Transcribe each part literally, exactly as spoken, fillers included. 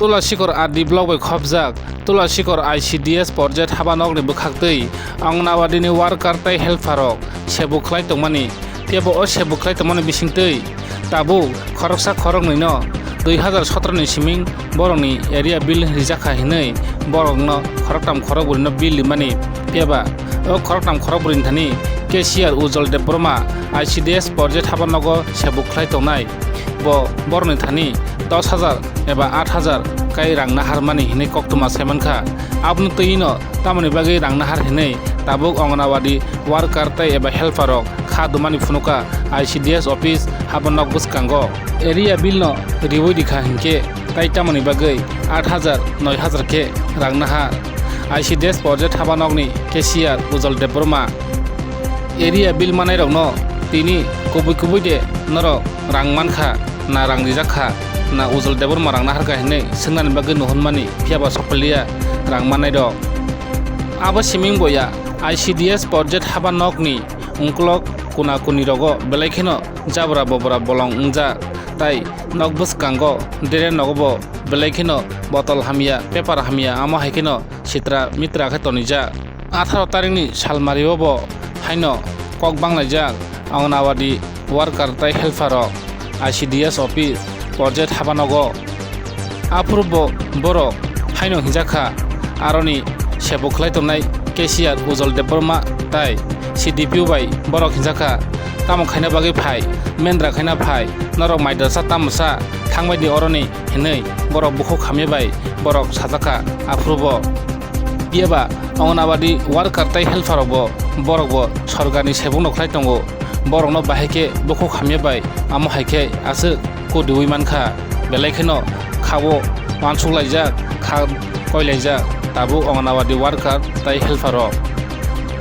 Tulasikor R D block bai khopjak Tulasikor I C D S project habanokni bwkhaktwi Anganwadini worker tei helper rok sebu khlai tongmani, phiya bo o sebu khlai tongmani bisingtwi tabuk khoroksa khoroknwino dui hazar sotoro ni siming borokni area bill rijak kha hinwi borokno khoroktham khorokbrwino bill rimani, phiya ba o khoroktham khorokbrwini thani cashier Ujol Debbarma I C D S project habanokgo sebu khlai tongnai. Bo borokni thani dos hajar eba aat hajar kai rang naharmani hinwi koktwma saimankha. Aboni twino tamoni bagwi rang nahar hinwi tabuk Anganwadi worker tei eba helper rok kha dumani phunukha I C D S office habanok bwskango. Area bill no riwi rikha hinkhe tai tamoni bagwi aat hajar noi hajar khe rang nahar. I C D S project habanokni cashier Ujol Debbarma. Area bill manairokno tini kubui kubui de norok rang mankha, na rang rijak kha, na Ujol Debbarma rang naharkha hinwi swngnani bagwi nuhunmani, phiya ba sokpaliya rang manairok. Abo siming boya I C D S project habanokni ungkulok kuna kuni rogo belai kheno jabra bobra bolong wngjak, tai nok bwskango dere nogo bo belai kheno botol hamya, paper hamya, amo hai kheno sitra mitra khe tonijak. Atharo tarikni salmario bo haino kok banglaijak Anganwadi worker tei helper rok I C D S office project habanogo. Aphuru bo borok haino hinjakha, aroni sebu khlai tongnai cashier Ujol Debbarma tai C D P O bai borok hinjakha, tamo khaina bagwi phai, mendra khaina phai, norok mai dasa tamo sa thangbai di oroni hinwi borok bukhuk hamya bai borok sajakha. Aphuru bo Phiya ba Anganwadi worker tei helper rok bo borok bo sorkarni sebung no khlai tongo. Borok no bahai khe bukhuk hamya bai amo hai khe aswk kodiwi mankha. Belai kheno kha o uansuk laijak, kha koi laijak tabuk Anganwadi worker tei helper rok.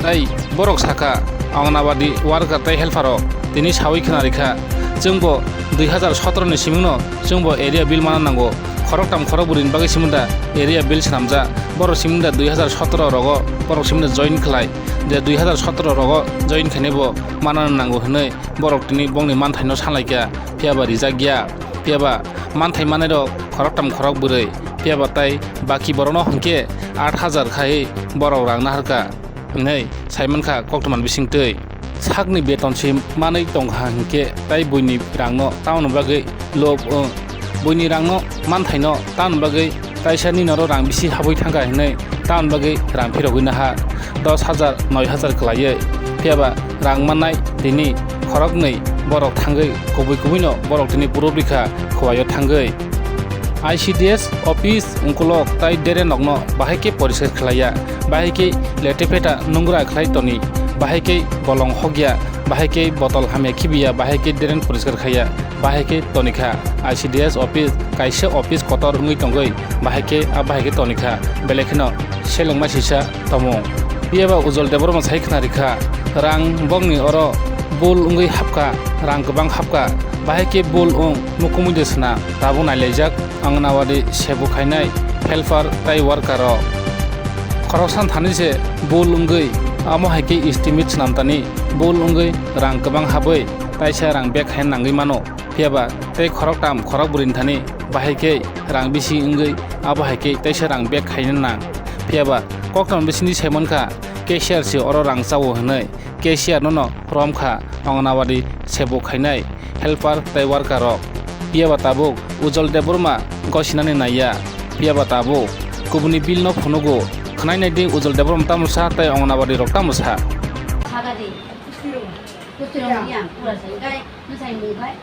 Tei borok sakha, Anganwadi worker tei helper rok tini sawi khna rikha, chwng bo dui hazar sotoro ni siming no chwng bo area bill mana nango. Khoroktham khorokbrwini bagwi simi da area bill swnamjak. Borok simi da dui hazar sotoro rogo borok simi da join khlai. Je dui hazar sotoro rogo join khainai bo manna nango hwnwi borok tini bongni manthaino salaikha, phiya ba rijak ya. Phiya ba manthai manai rok khoroktham khorokbrwi, phiya ba tai baki borokno hwnkhe aat hajar khai borok rang naharkha. Hinwi saimankha koktwmani bisingtwi. Sakni beton se manwi tongkha hinkhe tai buini rangno tamoni bagwi lob wng. Buini rangno manthaino tamoni bagwi taisa ni noro rang bisi habwi thangkha hinwi tamoni bagwi rang phirogwi naha dos hajar noi hajar kwlaiwi. Phiya ba rang mannai tini khoroknwi borok thangwi kubui kubuino borok tini purublikha khuwaio thangwi. I C D S office ungkulok tai dere nokno bahai khe poriskar khlaiya, bahai khe lete pheta nungra khlai toni, bahai khe bolong hokya, bahai khe botol hamya khibiya, bahai khe drain poriskar khaiya, bahai khe tonikha. I C D S office kaisa office kotor wngwi tongwi, bahai khe a bahai khe tonikha, belai kheno selengma sisa tomung. Phiya ba Ujol Debbarma sai khna rikha, rang bongni oro bul wngwi hapkha, rang kwbang hapkha, bahai khe bul wng mukumui de swnam, tabuk nailaijak. Anganwadi sebu khainai helper tai worker rok khoroksa thani se bul wngwi, amo hai khe estimate swnam tani bul wngwi rang kwbang habwi taisa rang bag khaina nangwi mano. Phiya ba tei khoroktham khorokbrwini thani bahai khe rang bisi wngwi abo hai khe taisa rang bag khaina nang. Phiya ba koktwma bisingni saimankha cashier se oro rang chao hwnwi. Cashier no no romkha Anganwadi sebu khainai helper tei worker rok. Phiya ba tabuk Ujol Debbarma gosinani naiya. Phiya ba tabuk kubuni bill no phunugo. Khwnai nai di Ujol Debbarma tamo sa tei Anganwadi rok tamo sa. Sagadi. Kuchurung yang pura sai gai nusai mungkai.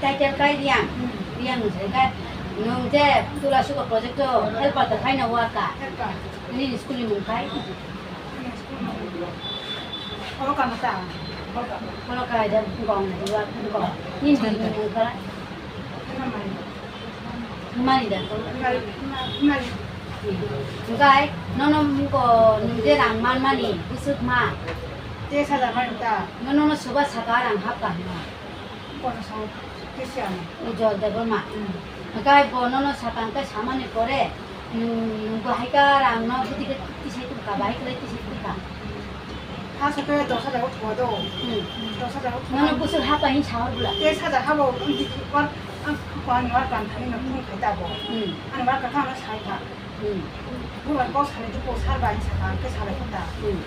Title kai Riang. Hmm. Riang nwng se kai. Nwng je Tula Suka project o helper ta khaina worker. Helper. Nini school ni mung kai. Nini school ni mung. Oro kama ta. Oro kai da gong na wa gong. Nini school ni mung kai. Mani da. Mani. Mani. Hingkai nono mung ko nwng je rang man mani bwswk ma. Tes hajar mani ta. Nono no suba saka rang hap ka hino. Ujol Debbarma. Hwnkhe bo nono sakang khe samani pore, nwng, nwng bahai khe rang no bwtwi khe tisai tongkha, bahai khe tisai tongkha. Ha sakhe dos hajar o thwa do. Hmm. Dos hajar o thwa. Nono bwswk hapa hin sahor bwla. Tes hajar habo, ang di-, ang, ang, Ko ani worker thani no phone khai ta bo. Hmm. Ani worker thani no sai kha. Hmm. Bo bai ko sani di ko sar bai sa kha, ke salai kha ta. Hmm.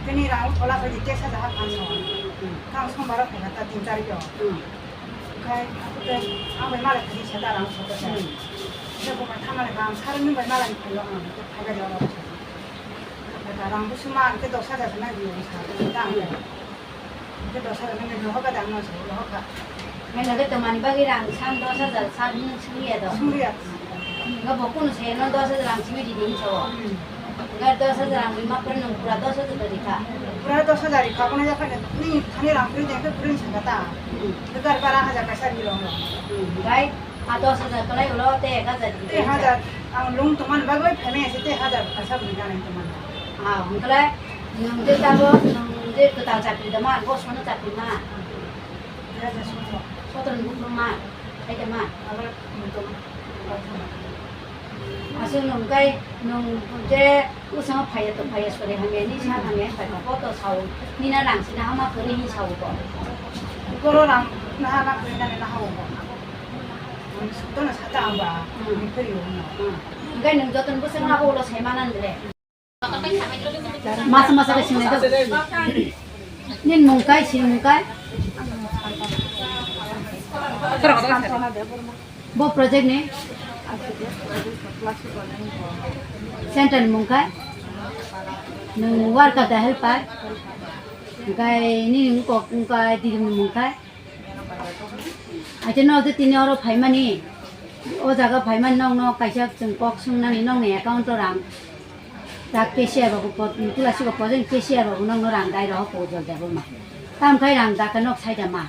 Kini rang thola khai di te sa jaha khan so. Hmm. Kang sombar khai kha ta tin tarik yo. Hmm. Khai, khai, ang bai malai khai sa ta rang so ta. Hmm. Ke bo ka thamani bang sar ni bai malai khai yo ang, ke khai bai yo. Rang busu ma ang ke dos hajar na di sa ta. Hmm. Hingke dos hajar nang nang hoka dang no sa, hoka. Nang nang ke tomani bagwi rang sang dos hajar sa hin suri ya do. Suri ya. Nga bo kunu se no dos hajar rang simi di din so. Hmm. Nga dos hajar rang lima per nang pura dos hajar tadi ka. Pura dos hajar ka kono ya kan ni thani rang puri jeng ke puri sa kata. Hmm. Gar bara hajar ka sa di lo. Hmm. Bai, a dos hajar kalai ulo te ek hajar di. Te hajar, ang lung toman bagwi phame ase te hajar ka sa bui jana toman. Ah, hingke. Nwng je tabok, nwng je kwtal chakri da ma, bosmano chakri ma. Sotro ni buphuru ma, khaida ma. Aswk nwng kai, nwng je usama phaiya to phaiya sori hamya ni sa hamya phai ma poto sao. Nina rang sina hama kwrwi hin sao ko. Koro rang na hama kwrwi na na hao ko. Nwng sutana sata amba, hmm, kwrwi ho na. Hmm. Hingke nwng joton bwswk ma ulo sai manan le. Masa masa ke sinai do. Nin mungkai, sin mungkai. Bo project ni center ni mungkai. Nung worker da helper. Mungkai ni mungkok mungkai diri mungkai. Acha no je tini oro phaimani. O jaga phaimani nokno kaisa chwng kok swngnani nokni account o rang. Tak cashier babu pot, tula sigo pojen cashier babu nokno rang dai rohok pojol debo ma. Tam khai rang daka nok sai da ma.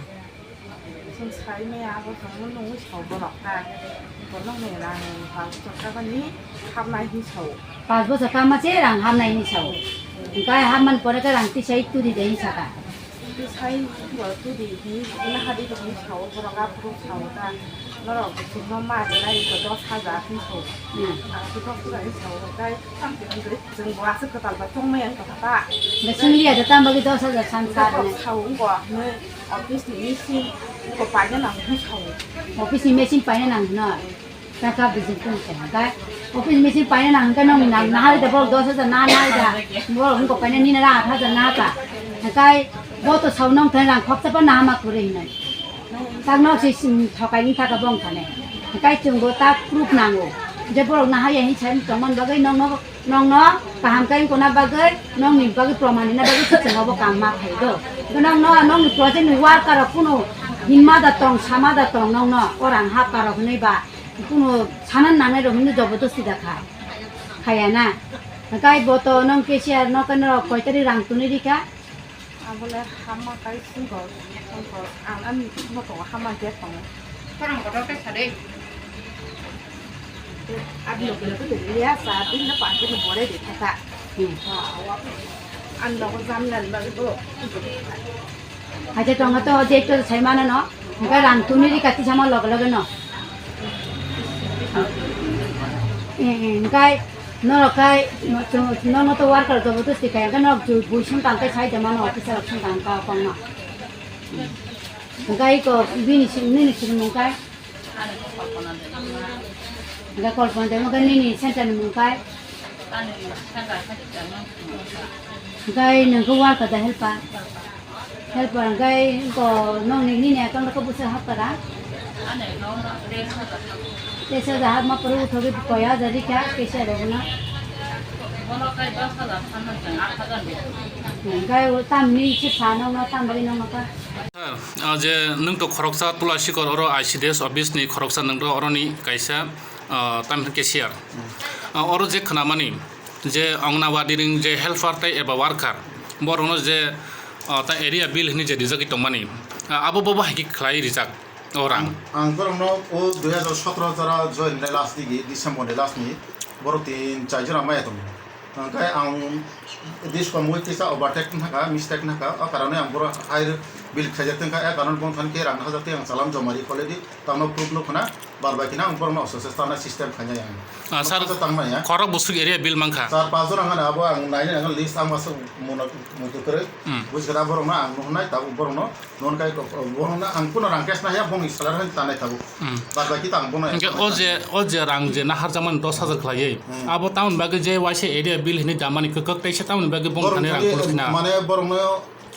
Chwng sai maya abo chwngno nungwi sao borok ta. Borok ni rang pang chwng kabani hapnai hin sao. Pas bochor kama se rang hapnai hin sao. Hingkai hapman pore khe rang tisai turi de hin saka. Tisai bo tudi hi, ina hadi bo hi sao, borok aphuru sao ta. Norok chwngno ma rinai ko dos hajar hin sao. Hmm. Ang chwngno pura hin sao, tai samti hingri, chwng bo aswk kwtal ba chongmai ang kha ta. Ba chwng liya da tam bagwi dos hajar san sa borok ne. Sao wngko, ne office ni machine ko paina nang hin sao. Office ni machine paina nang no. Taka bijing kung se, hingkai office machine paina nang, hingkai nong nang, nahari da borok dos hajar na, nahari da borok wngkok paina nini ra aat hajar na ta, hingkai bo to sao nong thani rang khoksa pa nahama kwrwi hinwi. Tak nok si sim thokai ni taka bong thane, hingkai chwng bo tak proof nango je borok nahaya hin sai tongman bagwi nong no, nong no kaham kai wngkona bagwi nong ni bagwi proman hina bagwi chwng obo kam ma khai do. Nong no, nong ni project ni worker rok kunu hinma da tong, sama da tong, nong no orang ha parok hinwi ba. Kuno sana nangnai rok hinwi jobodosti da kha. Khaya na. Hingkai bo to nong cashier no khe norok koi tarik rang twnwi rikha? Abole hama kai singko, singko. Ang ani moto hama je tongo. Khorang kotor khe sa de. Abni okile ko de ya sa din na pa ke bore de thata. Hmm. Ha, wa. An logo jam nan ba ko. Acha tongo to je to sai mana no. Hingkai rang tuni ri kati sama log log no. Eh, eh, hingkai norok kai no to, no, no to worker jobodosti kai, hingkai norok jui bui sung tang kai sai de mano officer sung tang ka kong no. Hingkai ko bini sing, nini sing mung kai. Hingkai Kalpana Debbarma khe nini center ni mung kai? Hingkai nwng khe worker da helper? Helper hingkai ko nokni nini account o khe bwswk hapkha da? Teis hajar hapma phuru uthogwi koi hajar rikha cashier rokno. Hingkai o tamni se sa nokno tam bagwi nokno kha? Ah, je nwng to khoroksa Tulasikor oro I C D S office ni khoroksa nwng to oroni kaisa, ah, tamni cashier. Ah, oro je khwnamani je Anganwadi ring je helper tei eba worker, borokno je, ah, ta area bill hwnwi je rijagwi tongmani, ah, abo bobo hai khe khlai rijak o rang. Ang borokno o dui hajar sotro jora join ni last digi December ni last ni borok tin char jora maya tongo. Hingke ang disco mui kisa overtake wngkha, mistake wngkha, o karonwi ang boro hire Bill khaijak tengkha, e karon bong thani khe rang hajak teng ang chalan joma ri khole di, tamo proof no khna, bar bai khna ang borok no oso se tana system khaina yang. Ah, sir, tang maya. Khorok busuk area bill mankha. Sir, pass jora ngana abo ang naina ang list ang masa muna mutu kre. Hmm. Buj kra borok na ang nuhnai tabuk borok no non kai ko borok na ang kuno rang cash na ya bong salary han tanai tabuk. Hmm. Bar bai kita ang bono. Hingke o je, o je rang je na harjaman dos hajar khlaiwi. Hmm. Abo tamoni bagwi je waisa area bill hini damani kwkak teisa tamoni bagwi bong borok thani rang thani khuluk khna. Mane borok no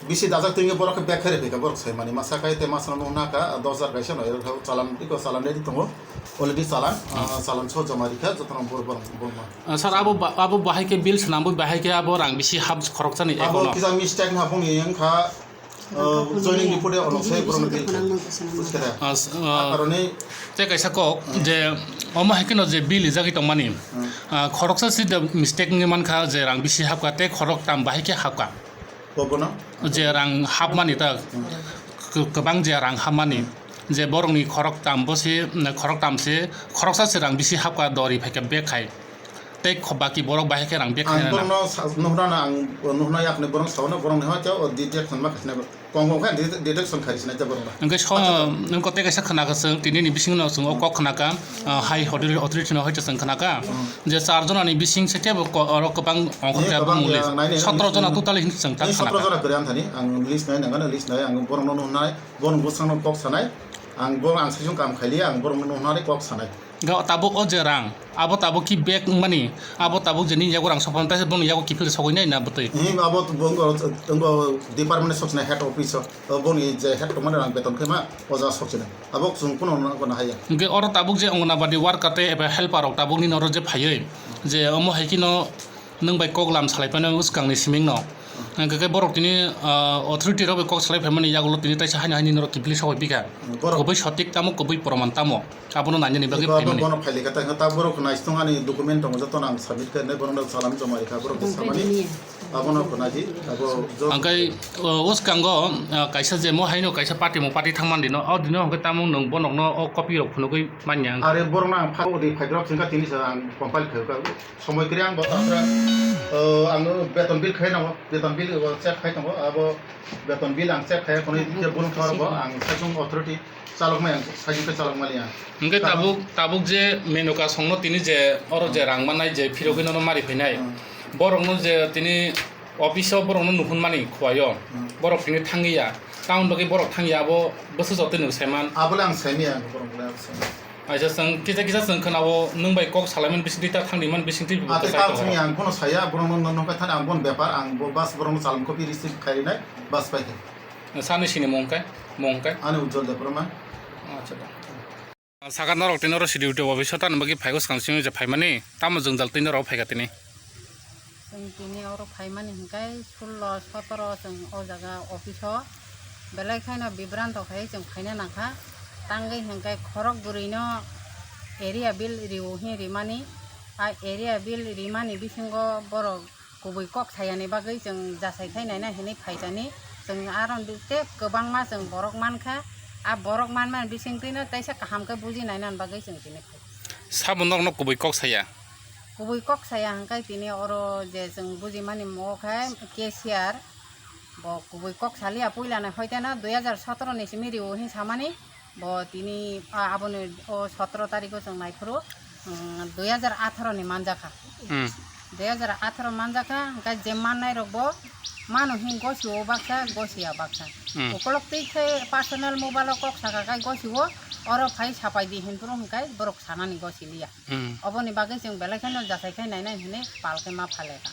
Bisi dajak twi borok khe bag khe rwphaikha, borok sai mani masa kai te masa no naka dos hajar kaisa no, ero thao chalan, iko chalan ready tongo, already chalan, ah, chalan so joma rikha, jotono bor-, borok, borok ma. Ah, sir, abo ba-, abo bahai khe bill swnamwi bahai khe abo rang bisi hap khoroksani abo ekono. Kisa mistake na boni wngkha, ah, joining report e ono sai borok ni bill. Buj khe da. Ah, s-, ah, karone te kaisa kok je omo hai kheno je bill rijagwi tongmani, ah, khoroksa si da mistake wngwi mankha je rang bisi hapkha tei khorok tam bahai khe hapkha. Bobono? Je rang hapmani ta, hmm, k-, kwbang je rang hapmani, hmm, je borokni khorok tam bo se, khorok tam se, khoroksa se rang bisi hapkha dori phaikha bag khai. Tei kho-, baki borok bahai khe rang bag khai na. Ang borokno sa-, nuhna na ang nuhna yakni borok sauna borokni hoi tei o di-, detection ma khaisina kong kong khe di-, detection khai sinai tei borokno. Hingke so, nung kote kaisa khna ka chwng, tini ni bisingo no chwng o kok khna ka. Ah, hai authority, authority no hoite chwng khna ka, hmm, je char jona ni bising se kebo ko-, oro kwbang ongkhor khe bumung list. Sotro jona total hin chwng tak khna ka. Sotro jona kwrwi ang thani, ang list nai nang, list nai, ang borok no nuhnai, borok bwsang no kok sanai, ang borok ang saichung kam khaili, ang borok no nuhnai kok sanai. Ga tabuk o je rang, abo tabuk ki bag wngmani, abo tabuk je nini yago rang sophan, taisa boni yago kiphil sogwi nai na bwtwi? Abo department sok sinai head office o, boni je head commander ang beton khe ma, o ja sok sinai. Abo chwng phano nang kono haya. Hingke oro tabuk je Anganabadi worker tei eba helper rok tabuk nini oro je phaiwi, je omo hai kheno nwng bai kok lam salai phano swkang ni siming no. Hingke khe borok tini, ah, authority rok bai kok salai phaimani yagulo tini taisa haino haino norok kiphilwi sogwi bikha. Borok kubui sotik tamo, kubui proman tamo, abono nainani bagwi phaimani. Bono phailika ta, ta borok naisitong ani document tongo jotono ang submit khe, borok no salam joma rikha, borok samani. Abono khwnadi, abo jo- Hingke, o, o swkango, ah, kaisa je mo haino kaisa party mo party thangmani dino, o dino hingke tamo nwng bono o copy rok phunugwi manya. Are borok no ang phai rok singka tini sa ang compile khe ka. Somoi kre ang bo tapra, o, ang beton bill khai nango, beton bill o check khai tongo, abo beton bill ang check khai khoni je borok thor bo ang saichung authority chalok mai ang saichung khe chalok mali ang. Hingke tabuk, tabuk je Menuka songno tini je oro je rang manai je phirogwi nono mari phainai. Hmm. Borokno je tini office o borokno nuhunmani khuaio. Hmm. Borok tini thangliya. Tamoni bagwi borok thangya abo bwswk jotoi nwng saiman. Abole ang saimaya, borok bole ang saimaya. Aisa chwng kisa kisa chwng khwnao nwng bai kok salaiman bisingtwi ta thangdiman bisingtwi bo. Ate kwchai ta tongo. Chwngya ang bono saya, borokno nokha thani ang bono bepar, ang bo bus borokno chalon copy receive khainai bus pai khe. Sani sini mung kai, mung kai. Ani Ujjwal Debbarma. Acha da. Saka norok tini oro C D P office o tamo bagwi phaigo swkang simi je phaimani, tamo jwngjal twi norok phaikha tini? Chwng tini oro phaimani hwnkhe sullo sotoro chwng o jaga office o belai kheno bibranto khai chwng phaina nangkha, tangwi hwnkhe khorok bwrwino area bill rio hwnwi rimani, a area bill rimani bisingo borok kubui kok sayani bagwi chwng jasai khai naina hinwi phaijani. Chwng aro tei kwbangma chwng borok mankha, a borok manmani bisingtwino teisa kaham khe buji nainani bagwi chwng tini phai. Sabo norokno kubui kok saya? Kubui kok saya hwnkhe tini oro je chwng bujimani mo khe cashier, bo kubui kok saliya puilano hoiteno dui hajar sotoro ni simi rio hinwi samani. Bo tini, a, aboni o sotoro tarikh o chwng naiphuru, um, dui hajar atharo ni manjakha. Hmm. Dui hajar atharo manjakha, hwnkhe je mannai rok bo mano hin gosio baksa, gosia baksa. Hmm. Ukolok twi khe personal mobile o kok saka khai gosio, oro phai sapai di hinphuru hwnkhe borok sanani gosi liya. Hmm. Oboni bagwi chwng belai kheno jasai khai nainai hinwi pal khe ma phalekha.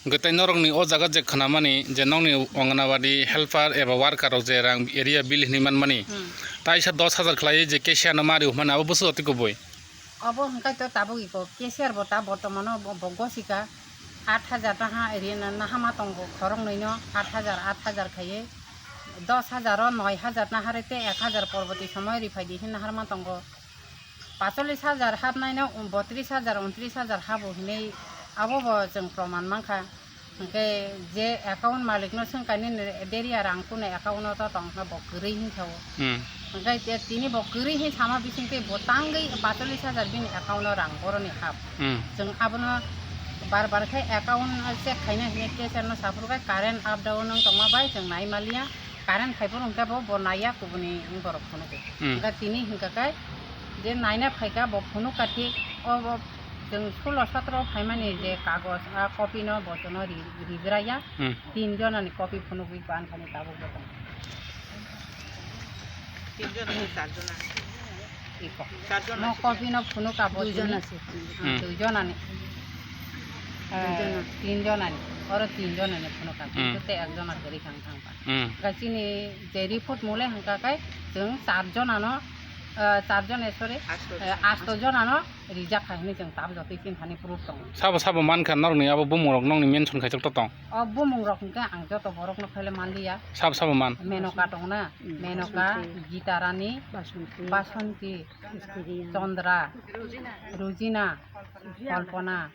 Hwnkhe tei norokni o jaga je khwnamani je nokni Anganabadi helper eba worker rok je rang area bill hinwi manmani, hmm, taisa dos hajar khlaiwi je cashier no ma rihormani abo bwswk jotoi kubui? Obo hwnkhe to tabuk iko cashier bo ta bortomano bo, bo gosika aat hajar taha ri na, naha ma tongo khoroknwino aat hajar, aat hajar khaiwi dos hajar o noi hajar naharwi tei ek hajar porboti somoy riphai di hinwi naharma tongo. Pacholis hajar hapnaino botris hajar, untris hajar habo hinwi abo bo chwng proman mankha. Hwnkhe je account malikno swngkha nini deria rang kunu account-o to tongkha bo kwrwi hinsa o. Hmm. Hwnkhe tini bo kwrwi hinsama bisingtwi bo tangwi pacholis hajar bini account-o rang boroni hap. Hmm. Chwng abono bar bar khe account check khaina hinwi cashier-no saphuru khe current up down wng tongma bai chwng nai maliya. Current phai phuru hwnkhe bo, bo naiya kubuni borok phunukgo. Hmm. Hwnkhe tini hwnkha khe je naina phaikha bo phunukha thik, o bo chwng sulo sotro phaimani je kagoj, a copy no bo chwngno ri-, rijraya. Hmm. Tin jonani copy phunugwi bankhani tabuk bo tongo. Tin jona ni char jona. Iko. Char jona. Mo copy no phunukha bo dui jona tini. Se. Hmm. Dui jonani. Dui jona. Eh, tin jonani. Oro tin jonani phunukha. Hmm. Kintu te ek jona kwrwi kha wngkha. Hmm. Khe chini je report mole hwnkha khe chwng char jonano, eh, char jone, sorry, asto eh, jona. Asto jonano rijak kha hinwi chwng tabuk jotoi chini thani proof tongo. Sabo sabo mankha norokni abo bumungrok nokni mention khaijak to tong? O bumungrok hwnkhe ang joto borokno khaile manliya. Sabo sabo man? Menoka tongna, hmm, Menoka, Basanti. Gita Rani, Basanti. Basanti, Kristi Riyang. Chandra, Rujina. Rujina, Kalpana,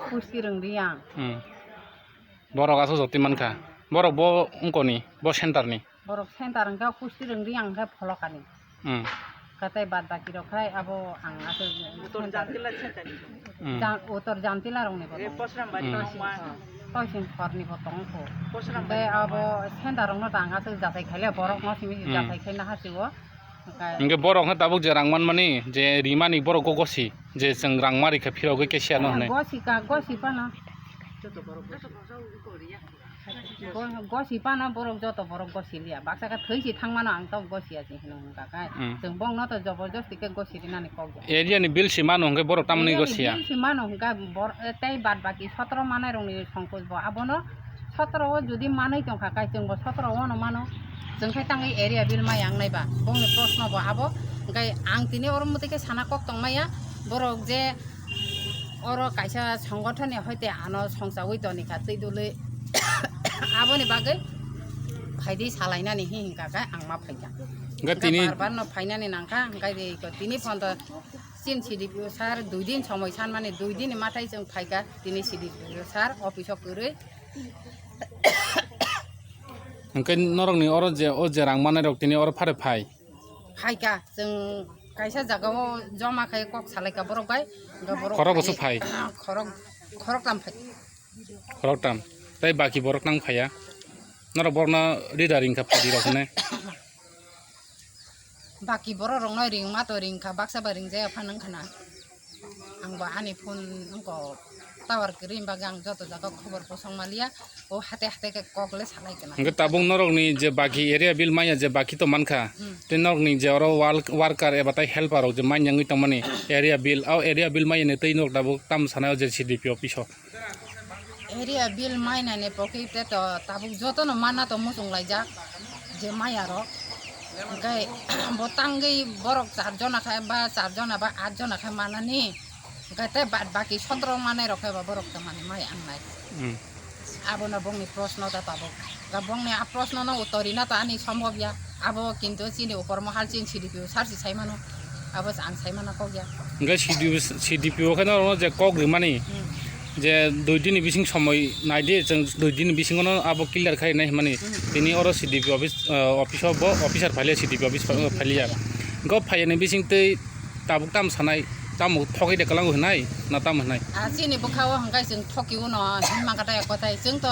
Pusti Rwngriang. Hmm. Borok aswk jotoi mankha. Borok bo wngkoni, bo center ni. Borok center hwnkhe Pusti Rwngriang hwnkhe Pholokani. Hmm. Katai bad baki rok khai abo ang aswk Uttor center. Jantila center ni. Hmm. Jan-, Uttor Jantila rok ni bo tongo. Posram bari. Hmm. Toisin, toisin khor ni bo tongo. Posram bari. Tei abo center rok no tang aswk jatai khaile borok no simi, hmm, jatai khai na hasi o. Hwnkhe borok hwnkhe tabuk je rang manmani, je rimani borok go gosi, je chwng rang ma rikha phirogwi cashier no hwnwi. Gosi ka, gosi phano. Go-, gosi phano borok joto borok gosi liya. Baksa khe thwi si thang mano ang tabuk gosi ya se hino hwnkha khe. Hmm. Chwng bongno to joborjosti khe gosi rinani kok ya. Area ni bill si mano hwnkhe borok tamoni gosi ya. Area ni bill si mano hwnkha bor-, tei bad baki sotro manai rok ni songkoj bo abono Sotro o jodi manwi tongkha, kai chwngbo sotro o no mano. Chwng khai tangwi area bill mai ang naiba. Bongni proshno bo abo. Hwnkhe ang tini oro mwtwi khe sana kok tongmaya. Borok je oro kaisa songothon ni hoite ano songchawi tonikha twi dului. Aboni bagwi phaidi salainani hi hwnkha khe ang ma phaikha. Hwnkhe tini bar bar no phainani nangkha. Hwnkhe tini phone to chin C D P O sir dui din somoi sanmani, dui din ni mathai chwng phaikha tini C D P O sir office o kwrwi. Hwnkhe norokni oro je, o je rang manai rok tini oro phare phai? Phaikha, chwng kaisa jagao joma khai kok salaikha borok bai. Hwnkhe borok khorok bwswk phai? Khorok, khorok tam phai. Khorok tam. Tei baki borok nang phaiya? Norok borokno leader wngkha phaidi rok hwnwi? Baki borok rokno ringma to ringkha, baksa ba ringjaya phano wngkha na. Ang bo ani phone wngkha, tower kwrwi ni bagwi ang joto jaga khobor kosong maliya, o hate hate khe kok le salai kana. Hwnkhe tabuk norokni je baki area bill maya je baki to mankha, hmm, tei norokni je oro wal-, worker eba tai helper rok je manya wngwi tongmani area bill, o area bill maya ni tei norok tabuk tamo sanai o je C D P office o? Area bill mainani pokhe te to tabuk jotono manna to muchung laijak je maya rok. Hwnkhe bo tangwi borok char jona khe ba char jona ba at jona khe manani. Hwnkhe te bad baki sotro manai rok khe ba borok to mani mai ang nai. Hmm. Abono bongni proshno ta tabuk. Ga bongni a proshno no uttor rina ta ani sombhob ya. Abo kintu chini upor mohal chini C D P O sir si sai mano. Abo ang sai mana kok ya. Hwnkhe C D P O, C D P O khe norokno je kok rimani, hmm, je dui din ni bising somoi nai di, chwng dui din ni bisingo no abo clear khai nai hwnmani. Hmm. Tini oro C D P O office, eh, office o bo officer phailia, C D P O office pha-, phailia. Hwnkhe phaiyani bising tei tabuk tam sanai, tamo thogwi de kwlango hwnai, na tamo hwnai? Ah, chini bwkha-o hwnkhe chwng thoki-o no hinma kata ya kothai. Chwng to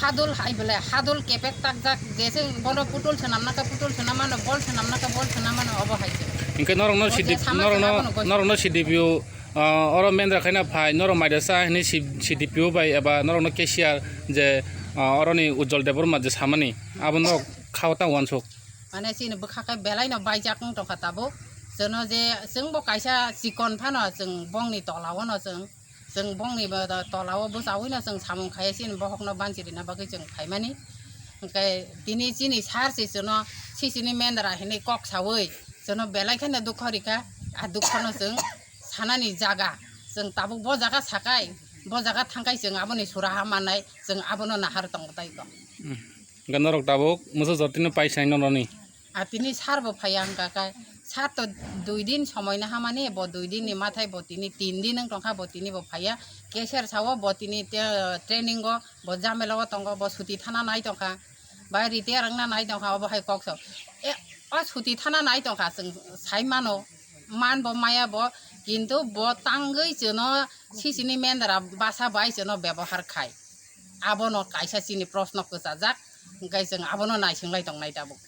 hadul hai bole, hadul kepek takjak, je chwng bono putul swnamna khe putul swnam mano, bol swnamna khe bol swnam mano, obo hai se. Hwnkhe norokno O je C D P, sama norokno, chwng abono goi- norokno C D P O, ah, oro mendra khaina phai, norok maida sa hwnwi C-, C D P O bai eba norokno cashier je, ah, oroni Ujjwal Debbarma je samani, abo norok khao ta uansuk. Mane chini bwkha khe belai no baijak wng tongkha tabuk. Chwngno je chwngbo kaisa chikon phano chwng bongni tola-o no chwng, chwng bongni bo tola-o bwchawi no chwng samung khaiya chini bohok no banchi rina bagwi chwng phaimani. Hwnkhe tini chini sir se chwngno sisini mendra hinwi kok sawi chwngno belai kheno dukho rikha. A dukho no chwng sanani jaga, chwng tabuk bo jaga sakai, bo jaga thangkai chwng aboni suraha mannai, chwng abono nahar tongo tai kok. Hmm. Hwnkhe norok tabuk mwsa jotino paisai noroni? A tini sir bo phaiya wngkha khe, sir to dui din somoi naha mani, bo dui din ni mathai bo tini tin din wng tongkha, bo tini bo phaiya. Cashier sao bo tini te-, training o, bo jamela o tongo, bo suti thana nai tongkha, bai retire wngna nai tongkha, obo hai kok sao. E, o suti thana nai tongkha, chwng sai mano, man bo maya bo, kintu bo tangwi chwngno sisini mendra basa bai chwngno bebohar khai. Abono kaisa chini proshno kwchajak. Hwnkhe chwng abono naisinglai tongnai tabuk.